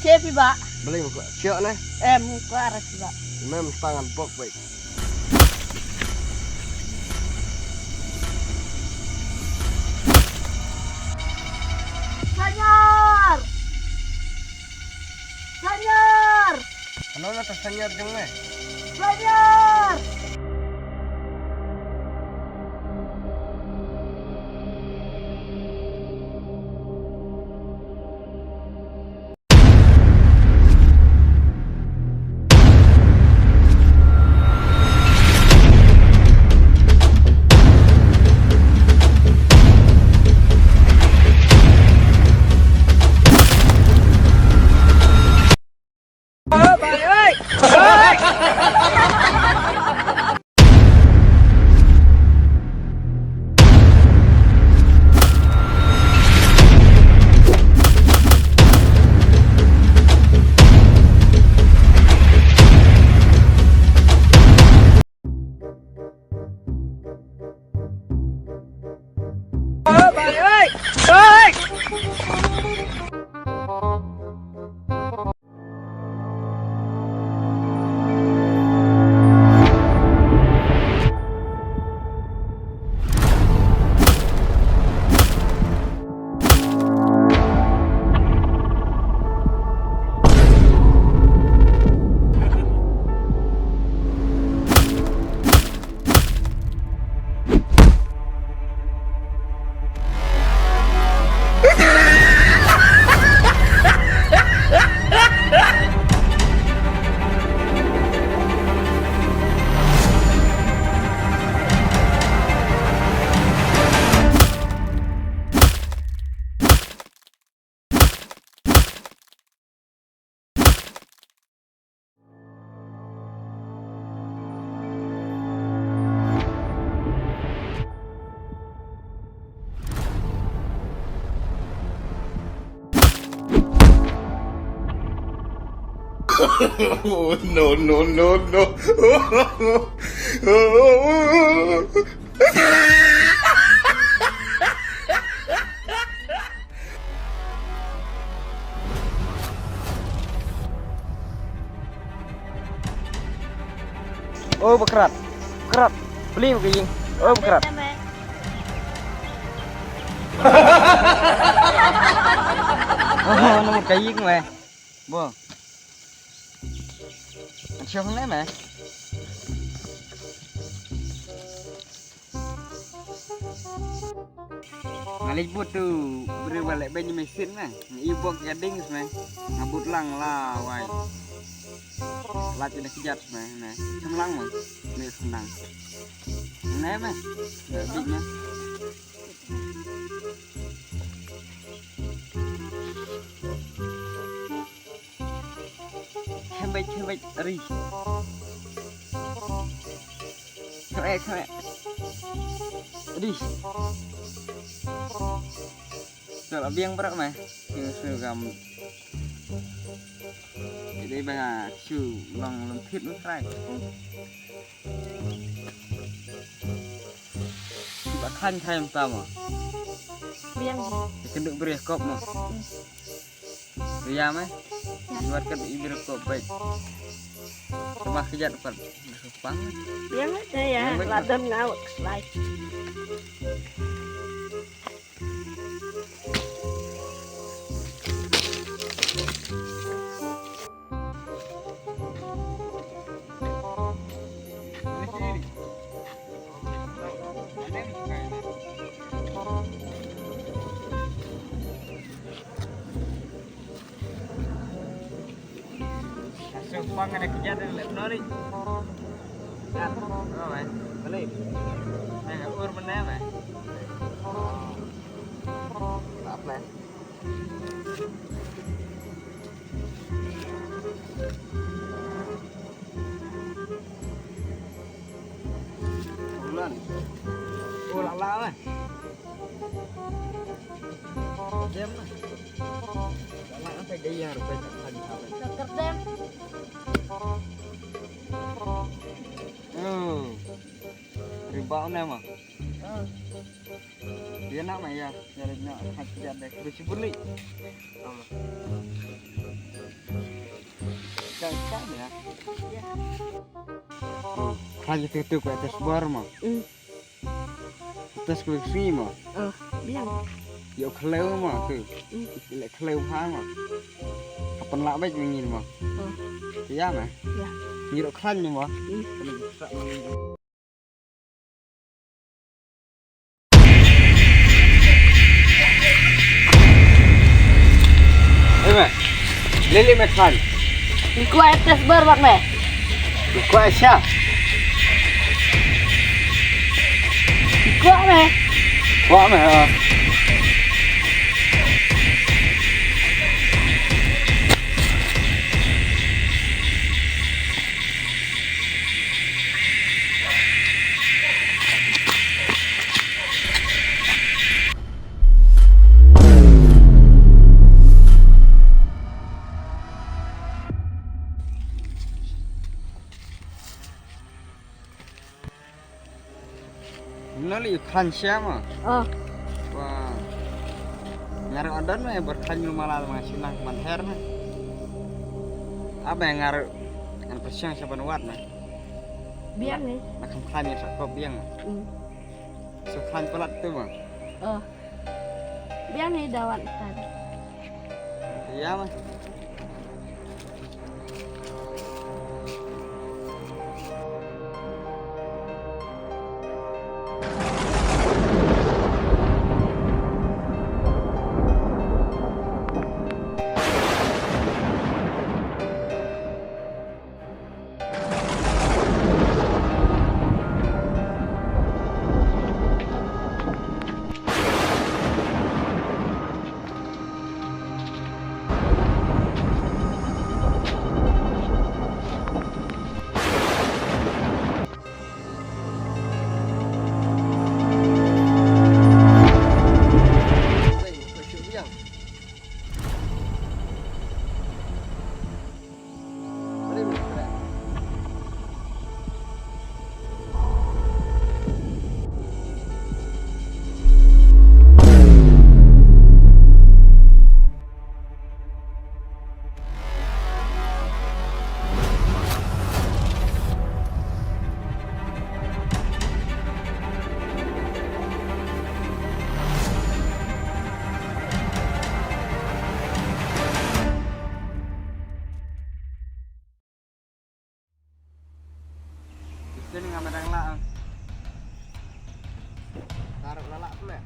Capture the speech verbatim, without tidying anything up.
Che phi ba? Bling ko. Siok ne? Em, ko ara phi ba? Mem tangan bok baik. Sanyar! Sanyar! Ano na ta sanyar jong me? Sanyar! No, no, no, no. Oh, bakrat. Bakrat. Beli ka ïing. Oh, bakrat. Oh, no ka ïing me. Bo. Acha hone me. Nga leit bud tu briew ba leh beiñ mesin na. Nga i bok ka ding sme. Nga bud lang la wai. Lait ina kjat sme ne. Chemlang mo. Ne senang. Ne me. Ne bik me. Khembet, khembet, ri. Khembet, khembet. Ri. Tul abiang brak meh. Ke su gam. Jadi bang su long lom thit meh rai. Ba khan khan ta mo. Biang. Kenduk beri kop mo. Ria me. Buat kat ibrah ko baik. Rumah kejat kat Sepang. Yang ada ya, ladan ngau, like. Asu pang ada kejat ada lep nori. Ya, oh, eh, balik. Eh, ur mana, eh? Apa? Bulan. Oh, lak lak lah. Jam lah. Lak lak sampai gaya rupai tak tadi sampai. Dokter Dem. Oh. Ribau nama. Oh. Dia nak mah ya, nyari nak hak dia dek. Besi beli. Sama. Khlaiñ tu tu ka test bor mo. Hmm. Test ku sngi mo. Oh, biang. Ïoh khleu mo tu. Hmm. Le khleu pha mo. Kapan la bek ngin mo. Oh. Ïa mo. Ïa. Ngi ruh khlaiñ mo. Hmm. Ê mày, lili mày khan. Đi qua em test bơ bạn mày. Đi qua sao? Đi qua mày. Qua mày hả? Noli khan siama. Oh. Wah. Ngar adon me berkhan yu mala ma sinang man her me. Apa ngar ngan persiang saban wat me. Biang ni. Nak khan ni sakop biang. Hmm. Sukhan pelat tu bang. Oh. Biang ni dawat tan. Iya mah. Ito ni nga madang la ang. Tarap lala pula.